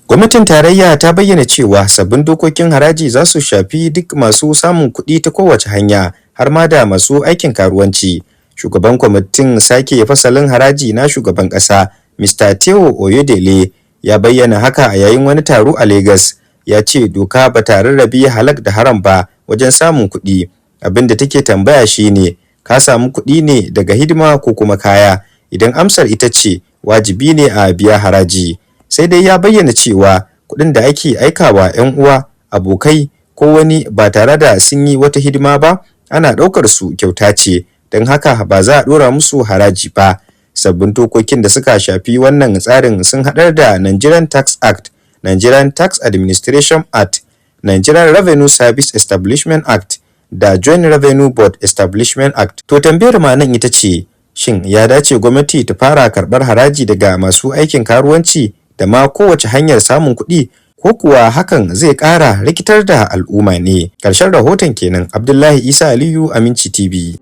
Gwamnatin tarayya ta bayyana cewa sabbin dokokin haraji za su shafi duk masu samun kuɗi ta kowace hanya, har ma da masu aikin karuwanci. Shugaban kwamitin sake fasalin haraji na shugaban ƙasa, Mr. Taiwo Oyedele, ya bayyana haka a yayin wani taro a Legas. Ya ce doka ba ta rarrabe halak da haram ba wajen samun kuɗi. Abin da take tambaya shine, ka samu kuɗi ne daga hidima ko kuma kaya? Idan amsar ita ce, wajibi ne a biya haraji. Sai dai ya bayyana cewa kuɗin da ake aikawa 'yan uwa, abokai ko wani ba tare da sun yi wata hidima ba, ana ɗaukar su kyauta ce, don haka ba za a ɗora musu haraji ba. Sabbin dokokin da suka shafi wannan tsarin sun haɗar da Nigerian Tax Act, Nigerian Tax Administration Act, Nigerian Revenue Service Establishment Act da Joint Revenue Board Establishment Act. To, tambayar ma nan ita ce, shin ya dace gwamnati ta fara karɓar haraji daga masu aikin karuwanci da ma kowace hanyar samun kuɗi, ko kuwa hakan zai ƙara rikitar da al'umma ne? Ƙarshen rahoton kenan. Abdullahi Isa Aliyu, Aminci TV.